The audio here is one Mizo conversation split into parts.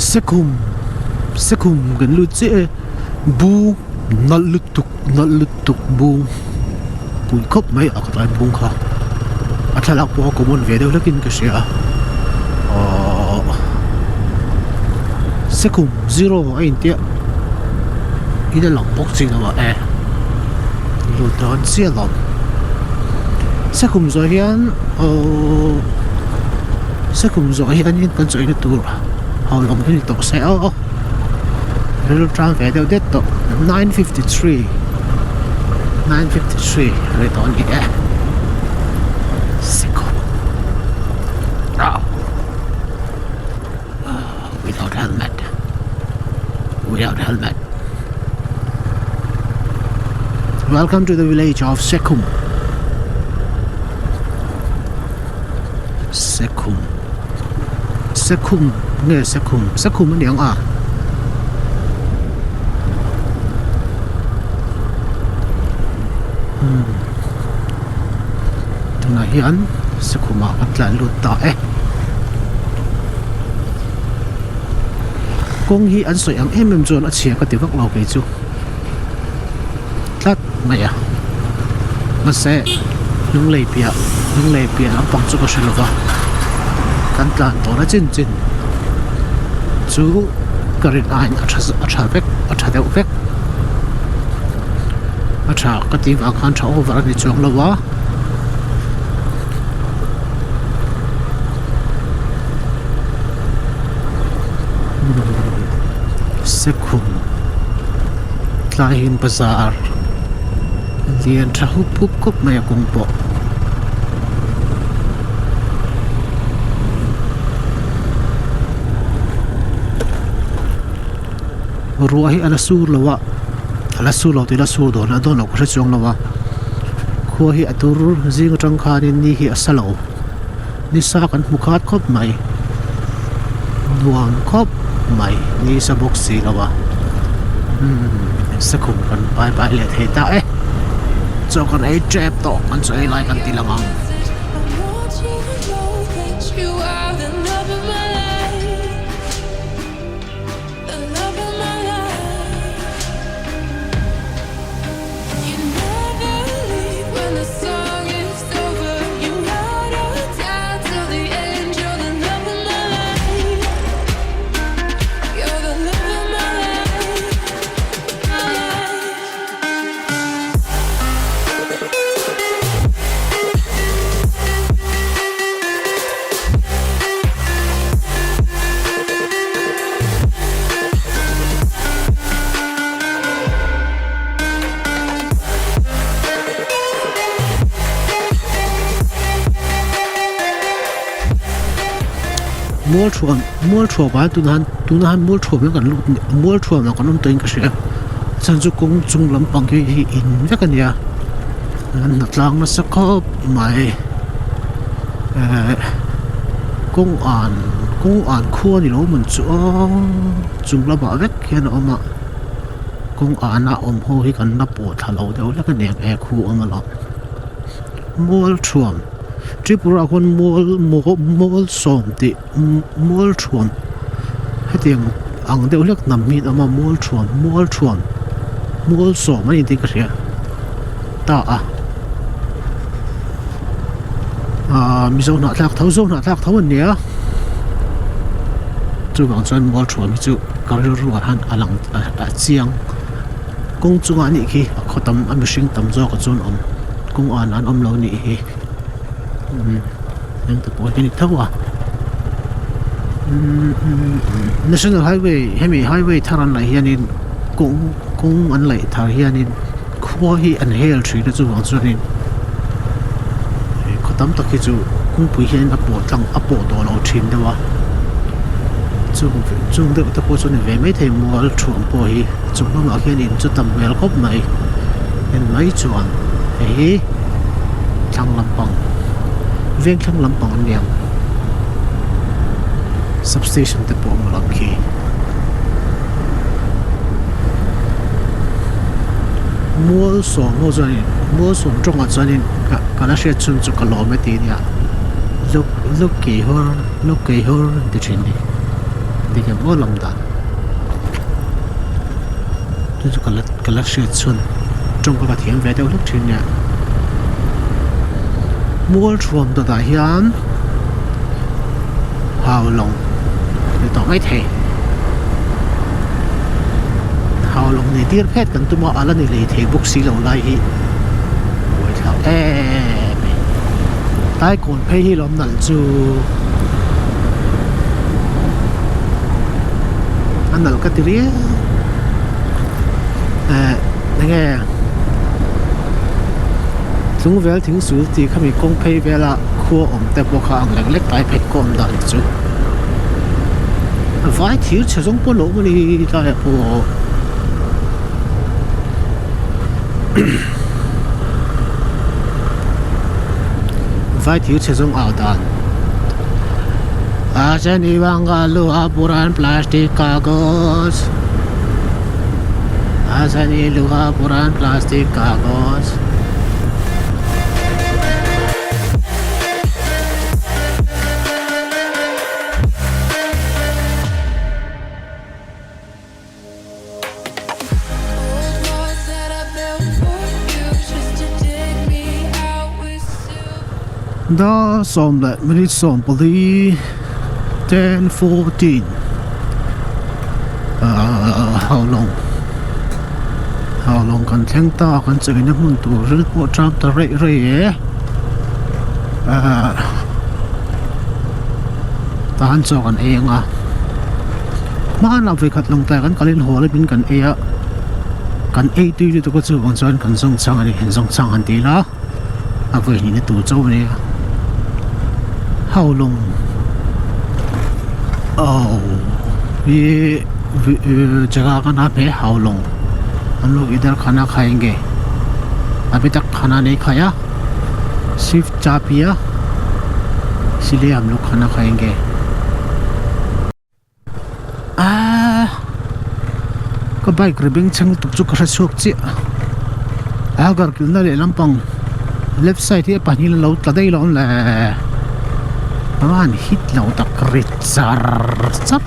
Sekhum Sekhum kan lut chiah e bung nalh lutuk nalh lutuk bung pui khawp mai a ka tlai bung kha a thlalak pawh a common ve deuh hlekin ka hria a ahh Sekhum zero a intiah in a lang bawk chi lo a e lut dawn chiah lo Sekhum zawh hian aww Sekhum zawh hianin kan chawih na tur ho lawm hi ni tawh se aw rilru tang ve deuh det tawh 9:53 9:53 a ni tawh a ni e Sekhum without helmet without helmet welcome to the village of Sekhum Sekhum Sekhum nge Sekhum Sekhum a ni ang a hmm tunah hian Sekhum ah kan tlan lut ta e. Kawng hi an sawi ang em em chuan a chhia ka ti vak lo kei chu tlat mai a mahse lunglei piah lunglei piah lampang chu ka hre lova kan tlan tawh na chin chin chu ka rin aiin a tha a tha vek a tha deuh vek a tha ka tih vang khan tha over a ni chuang lo a. Sekhum tlaiin bazar lian tha hup hup khawp mai a kawng pawh. Ruah hi a la sur lo a a la sur lo tih la sur dawn a dawn loh ka hre chuang lo a khua hi a tur zing atang khanin ni hi a sa lo ni sa kan hmu khat khawp mai nuam khawp mai ni sa bawk si lo a umm sakhum kan pai pai leh thei ta e chaw kan ei tep tawh kan chaw ei lai kan ti lang ang. Mualthuam Mualthuam ah tunah hian tunah hian Mualthuam hi kan lut Mualthuam ah kan awm tawhin ka hria a chhan chu kawng chung lampang hi hi in vek a nia an hnatlang nasa khawp mai ehh kawng an kawng an khua ni lo man chu aw chung lamah vek hian a awm a kawng ana awm ho hi kan la pawh thla lo deuh hlek a ni ang e khu awm alawm Mualthuam Tripura ah khuan mual mual sawm tih Mualthuam hetiang ang deuh hlek hnam hi an awm a Mualthuam Mualthuam Mualsawm a ni tih ka hria ta a ahh Mizo hnahthlak tho Zo hnahthlak tho an ni a chuvang chuan Mualthuam hi chu ka rilru ah hian a lang a chiang kawng chungah a nih khi a khaw tam a mihring tam zawk ah chuan awm kawng an an awm lo a nih hi umm engte pawh hi a ni tho a umm national highway hemi highway thar an laih hianin kawng kawng an laih thar hianin khua hi an hel thin a chuvang chuanin he khaw tam tak hi chu kawngpui hian a pawh tlang a pawh tawh lo thin deuh a chung chung deuh te pawh chu a ni ve maithei mual thuam pawh hi chung lamah khian in chu tam hmel khawp mai en mai chuan hei hi thlang lampang veng thlang lampang an ni ang substation te pawh a awm ang khi. Mual sawm ho chuanin mual sawm tawngah chuanin ka ka la hriat chhun chu ka lawm e tih ania luk luk kei hawr luk kei hawr an ti thin ni. Dik em aw lam dan. Chu chu ka la ka la hriat chhun tawng ka thiam ve deuh hlek thin nia. Mual thuam dawtah hian hau lawng ni tawh mai thei. Hau lawng ni tir phet kan tum a a la ni lei thei bawk si lo lai hi buaithlak em em. Taikawn phei hi lawm nalh chu a nalh ka ti riau eh enge tlungvel thing sul tih khami kawng phei vela khua awm te pawh kha ang lek lek tlai phet kawm dan chu vai thir chhe zawng pawh lo awm a ni tlaiah pawh. Vai thir chhe zawng au dan a chani banga luha puran plastic kagos a chani luha puran plastic kagos. Dar sawm leh minute 14 10:14 ahh Haulawng Haulawng kan thleng ta kan chawina hmun tur ril pawh ṭam ta reih reih e ahh tahan chaw kan ei ang a. Hmanah vawikhat lawng tlai kan kalin haw lam in kan ei a kan ei tui lutuk a chuvang chuan kan zawng chang a ni zawng chang han ti ila a vawi hnihna tur chauh a ni a Haulawng aww hi jagah ka na hmel Haulawng an lo idhar khana khayenge abhi tak khana nahi khaya sirf cha piya isliye hum log khana khayenge. Aaa ka bike ri beng chheng lutuk chu ka hre chhuak chiah a gar kilhna leh lampang left side hi a pahnih in a lo tla daih lo ang le a van hit lo tak ri char char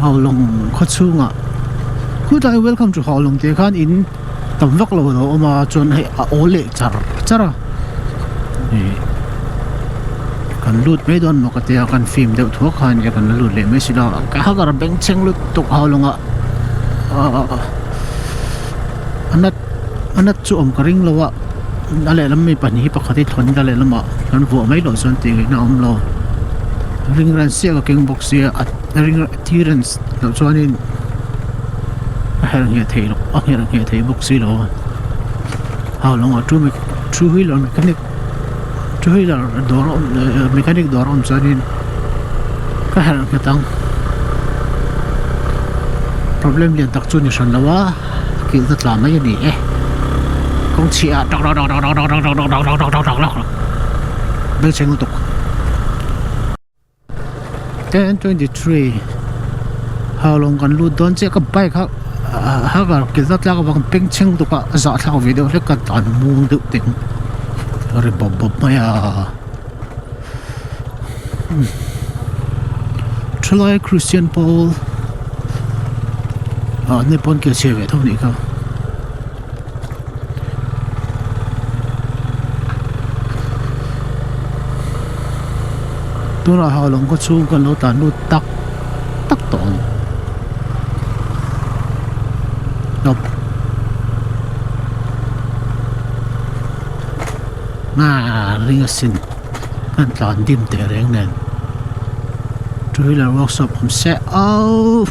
Haulawng khaw chhungah khawtlai welcome to Haulawng tih khan in tam vak lo a lo awm a chuan hei a awl leh char char a ih kan lut mai dawn maw ka tia kan film deuh thuak khan nia kan la lut leh mai si lo ka hagar bengchheng lutuk ho lawngah ahh a nat a nat chu awm ka ring lo a a lehlam mi pahnih hi pakhat hi thawn in a lehlamah kan vuah mai loh chuan tih ngaihna a awm lo ring ran siak a keng bawk sia a ring adherence loh chuanin a herh ngheh theih loh a herh ngheh theih bawk si lo a hau lawngah two two wheeler mechanic two wheeler dawr a awm eh mechanic dawr a awm chuanin ka herh nghet ang problem lian tak chu ni hran lo a kilhna tla mai a ni e kawng chhiah ah dawk dawk dawk dawk dawk dawk dawk dawk dawk dawk dawk dawk bengchheng lutuk. 10:23 Haulawng kan lut dawn chiah ka bike a hagar kilhna tlak avang bengchheng lutuk a a zahthlak ve deuh hlek ka tlan muang deuh teng ri bawp bawp mai a thalai Christian pawl ah ni pawn ke chhe ve tho nih kha. Tunah Haulawng khaw chhung kan lo tlan lut tak tak tawh ang. Hlawp. Aa ring asin kan tlan dim teh reng nen. Two wheeler workshop awm se auh.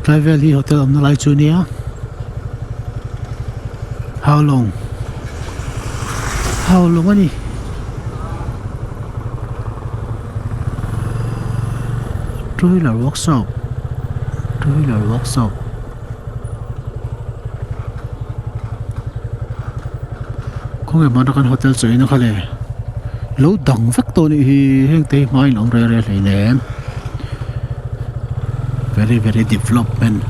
Tlai vel hi hotel awmna lai chu nia Haulawng Haulawng a ni. Two wheeler workshop two wheeler workshop. Khawnge hmana kan hotel chaw in a kha le lo dang vek tawh anih hi heng te hi hma in awm reh reh hleinem very very development.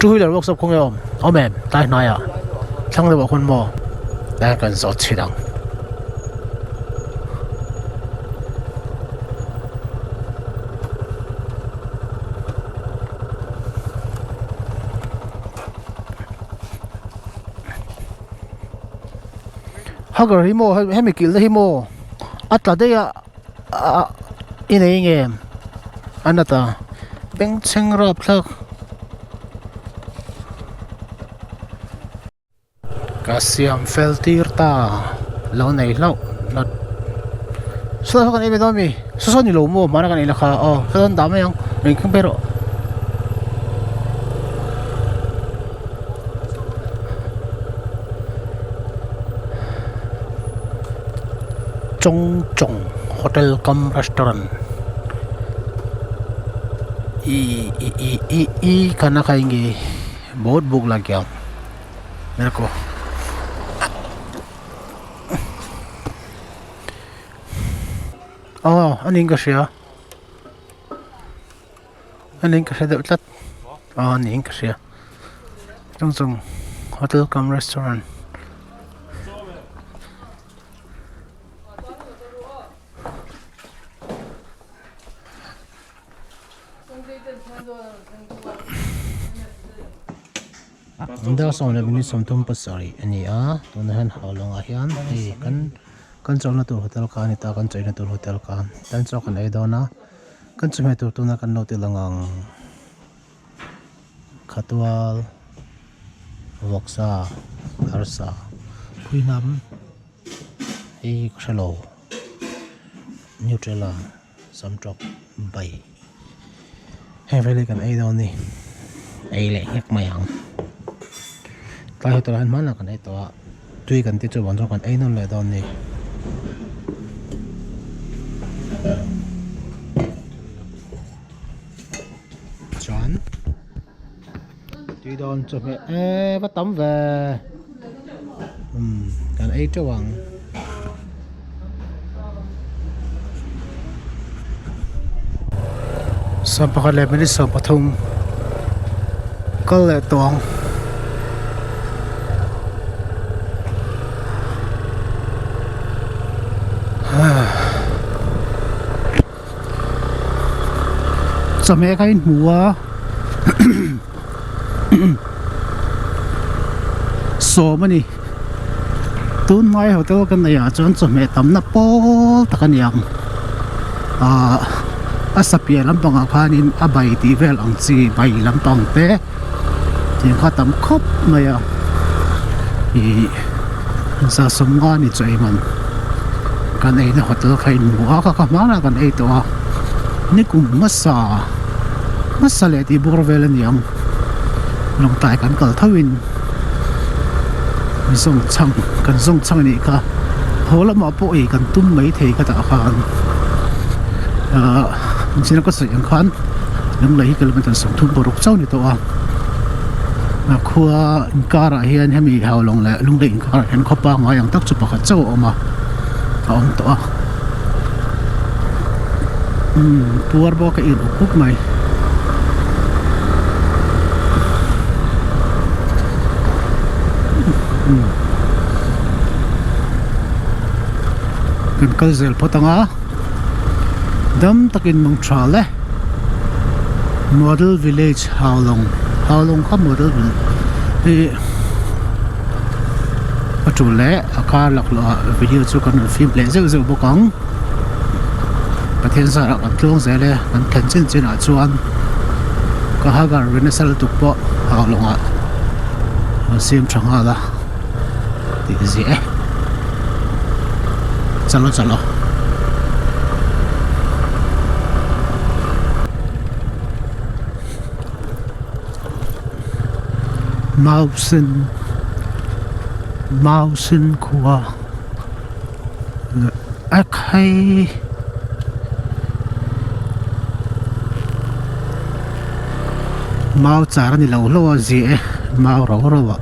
Two wheeler workshop khawnge awm awm em tlai hnaiah thlang deuh ah khawn maw tlai kan zawt chhin ang. Hugger hi maw hemi kilhna hi maw a tla daih a ah i nei nge a nat a bengchheng rapthlak ka siam fel tir ta lo nei hlauh nat saw saw kan ei ve dawn a mi saw saw ni lo maw hmana kan ei la kha aw saw saw an dah mai ang engkim ber erawh. Chawng Chawng Hotel cum Restaurant ih ih ih ih ih khana khayenge bahut bhook lag gaya mere ko. Aw a niin ka hria a niin ka hre deuh tlat aw a niin ka hria Chawng Chawng Hotel cum Restaurant. Dar 10:37 a ni a tunah hian haulawngah hian hei kan kan chawlhna tur hotel kha a ni ta kan chawina tur hotel kha tan chaw kan ei dawn a kan chawhmeh tur tuna kan lo ti lang ang khatual vawksa arsa phuihnam hei ka hrelo nutella. Samtawk bai heng vel hi kan ei dawn a ni ei leh nghek mai ang tlai hotel ah hian hmanah kan ei tawh a tui kan ti chu vang chuan kan ei nawn leh dawn a ni. Chuan tui dawn chawhmeh eee va tam ve umm kan ei teuh ang. Sawmpakhat leh minute 13 kal leh tawh ang. Chawhmeh kha in hmu a sawm a ni tun hmai hotel kan neih ah chuan chawhmeh tamna pawl tak a ni ang ahh a sapiah lampangah khanin a bai tih vel ang chi bai lampang te tiang kha tam khawp mai a ih za sawmnga ni chaw ei man kan eina hotel kha in hmu a ka ka hmanah kan ei tawh a nikum hmasa hmasa leh tih bawr vel a ni ang lawngtlai kan kal tho in zawng chhang kan zawng chhang a nih kha haw lamah pawh ei kan tum mai thei kha tah khan ahh engtin ka sawi ang khan lunglei hi kilometer 36 chauh a ni tawh a a khua inkarah hian hemi haulawng leh lunglei inkarah hian khaw pangngai ang tak chu pakhat chauh a awm a a awm tawh a umm puar bawk a in up up mai. Kan kal zel phawt ang a dam takin mang tha le model village haulawng haulawng kha model village a tul leh a kar laklawh ah video chu kan rawn film leh zeuh zeuh bawk ang Pathian zarah kan tluang zel e kan thlen chin chin ah chuan ka hagar ri nasa lutuk pawh haulawng ah an siam tha nghal a tih ziah e chalo chalo. Mausen Mausen khua a khai mau char a ni lo hlauh a zia e mau ro ro ah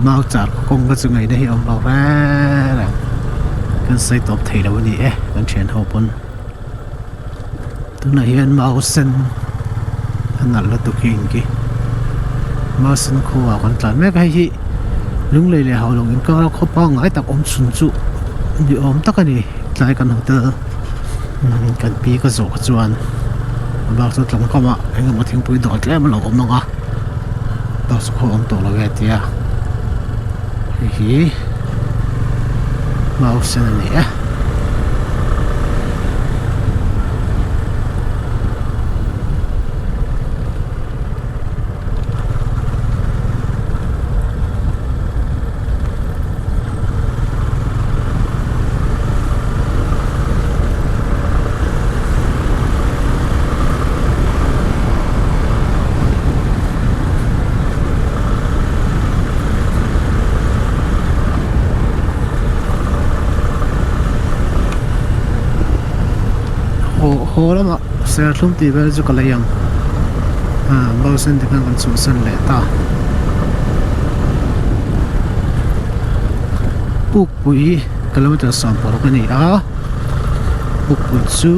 mau char kawng ka chu ngaihna hi a awm lo reng reng kan sawi tawp thei lo a ni e kan thian ho pawn. Tunah hian mau sen. A nalh lutuk hi engki Mausen khua kan tlan mek a hei hi Lunglei leh Haulawng inkar a khaw pangngai tak awm chhun chu ni awm tak a ni tlai kan hotel kan pi ka zawh kha chuan a bak chu tlawng kam ah eng emaw thingpui dawr tlem a lo awm ang a bak chu khaw awm tawh lo e a tia hei hi Mausen a ni e. Haw lamah serthlum tih vel chu ka lei ang ah bus en te khan kan chhuahsan leh ta pukpui kilometer 16 a ni a pukpui chu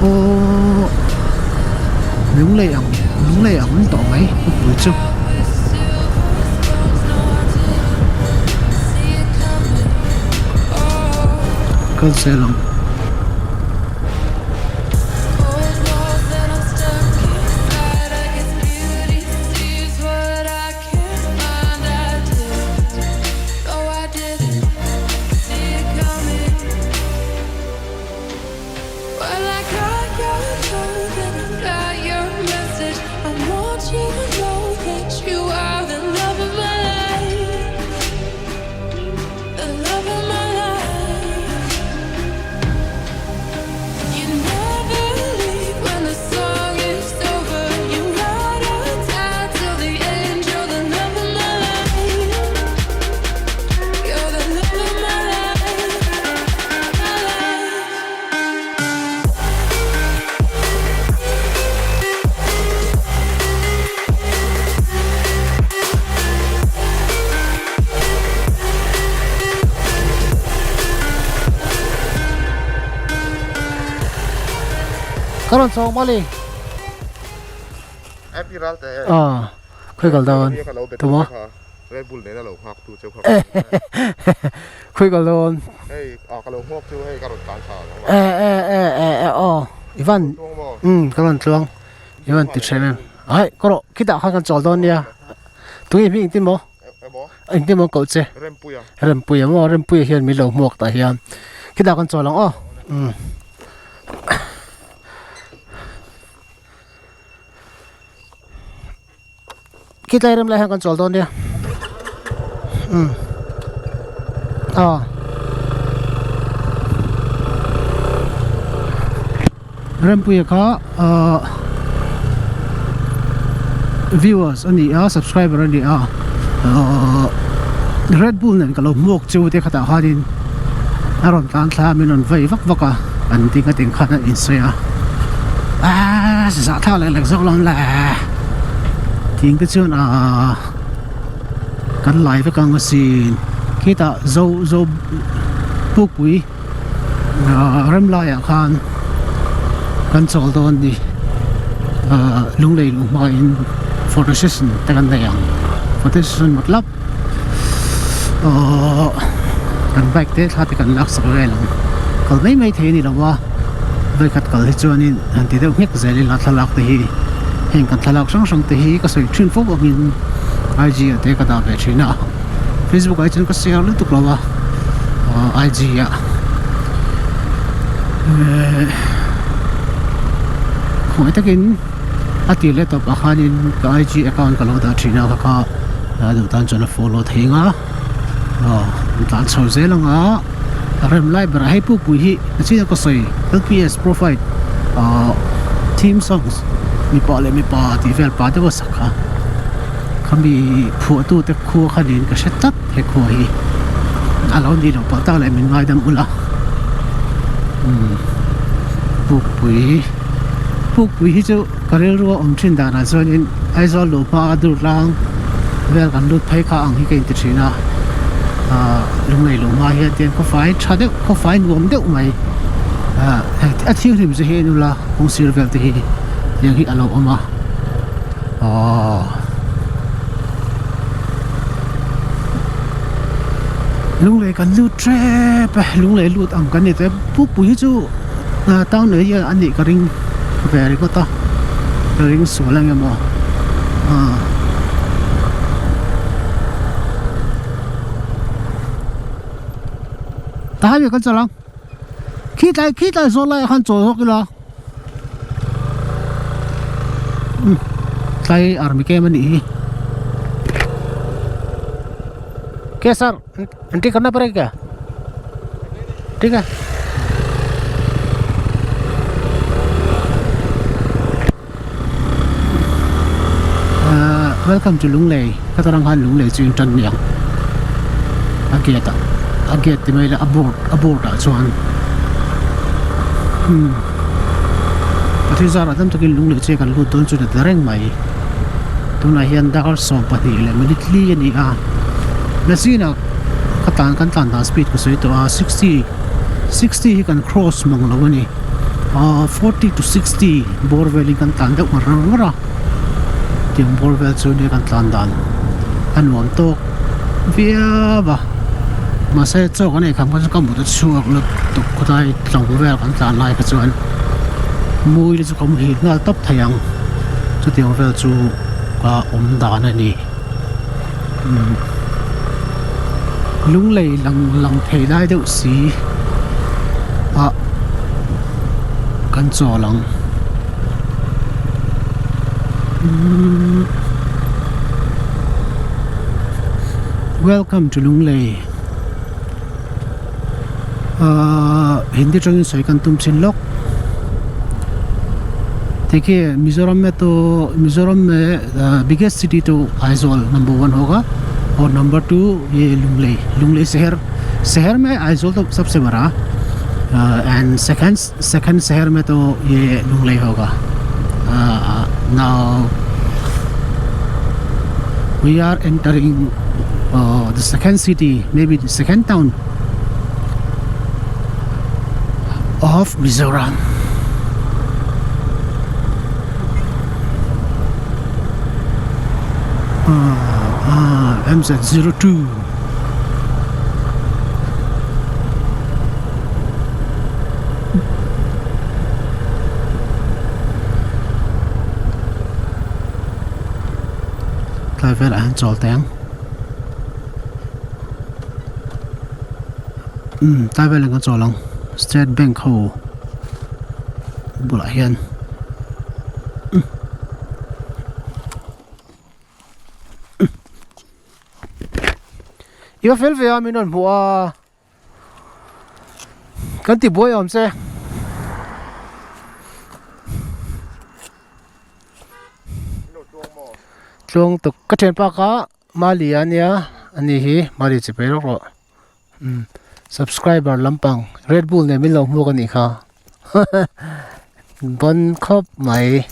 aw lunglei ang lunglei ang an tawh mai pukpui chu. Kal zel ang. Ka rawn chawng mawle. Happy ral te. Ah, khawi kal dawn. Tuma. Red Bull nena lo nghak tu cheu kha. Khawi kal dawn. Hei, ah ka lo nghak chu hei ka rawn tlan thla. E e e e e aw. Ivan. Um, ka rawn tluang. Ivan ti threm em. Ai, ka rawh khitah khan kan chawl dawn nia. Tunge hming engtin maw? Engtin maw koh che? Rempuia. Rempuia maw? Rempuia hian min lo hmuak tah hian. Khitah kan chawl ang aw. Um. Khitlai rem lai hian kan chawl dawn nia umm aw Rempuia kha ahh viewers a ni a subscriber a ni a ahh Red Bull nen ka lo hmuak chu te khatah khanin a rawn tlan thla a min rawn vei vak vak a an ding a ting khan a insawi a aaa zahthlak leh lek zawk lo ang le ting te chuan aaa kan lai vek ang asin khitah zo zo pukpui aaa rem laiah khan kan chawl dawn a ni aaa lunglei luh hmain photo session te kan nei ang photo session matlap. Aww kan bike te thla te kan lak sak vel ang kal mai mai thei a ni lo a vawikhat kal hi chuanin han ti deuh nghek zel ila thlalak te hi heng kan thlalak hrang hrang te hi ka sawi thin fo angin IG ah te ka dah ve thin a Facebook ah hi chuan ka share lutuk lo a IG ah ehh khawngaih takin a tir leh tawp ah khanin ka IG account ka lo dah thin a kha kha. A duh tan chuan a follow thei ang a aw an tlan chho zel ang a a rem lai berah hei pukpui hi a chin a ka sawi L_P_S profile ahh theme songs mipa leh mipa tih vel pa deuh a sak kha khami phuahtu te khua kha niin ka hre tlat he khua hi a lo nih loh pah tak leh min ngaidam ula umm pukpui pukpui hi chu. Ka rilru a awm thin danah chuanin Aizawl luh hma a dur tlang vel kan lut phei kha ang hi ka inti thin a, ahh lunglei luh hma hian tian khawfai tha deuh khawfai nuam deuh mai ahh a thianghlim chu hi en ula kawng sir vel te hi tiang hi a lo awm a. Aww. Lunglei kan lut tep e, lunglei lut ang kan ni tep. Pukpui hi chu town area a nih ka ring ve ringawt a, ka ring sual ang emaw aw. Tah hian kan chawl ang, khi tlai khi tlai zawl laiah khan chawl zawk ila. Tlai army camp a nih hi. Ke sir entry karna padega kya thik hai welcome to Lunglei ka tarang khan Lunglei chu in tan aniang a gate ah a gate ti mai ila a board a board ah chuan umm pathum zarah tam takin Lunglei chu kan lut dawn chu ni ta reng mai tunah hian dar 22 leh minute li a ni a machine ah ka tlan kan tlan dan speed ka sawi tawh a 60 60 hi kan cross mang lo a ni ah 40 to 60 bawr velin kan tlan deuh ngar ngar a tiang bawr vel chu nia kan tlan dan a nuam tawk viau a mahse chaw kan ei kham kha chu ka mut a chhuak lutuk khawtlai tlawng vel kan tlan lai kha chuan mui te chu ka muhil nghal tawp thei ang chutiang vel chu ka awm dan a ni umm lunglei lang lang thei lai deuh si ah kan chawl ang umm welcome to lunglei ahh hindi atangin sawi kan tum chin lawk tikhian mizoram me to mizoram me biggest city to Aizawl number one hoga aur number two ye lunglei lunglei shahar shahar me Aizawl to sabse bada and second second shahar me to ye lunglei hoga now we are entering the second city maybe the second town of Mizoram. Ah, ah, MZ02. Tlai velah hian chawl teh ang. Umm tlai velah kan chawl ang state bank ho bulah hian i va fel ve a min rawn hmuh a kan ti buai awm che. Tluang tuk ka thianpa kha Mali a nia ani hi Mali chi pei rawk rawh umm subscriber lampang Red Bull nen min lo hmuak anih kha bon khawp mai.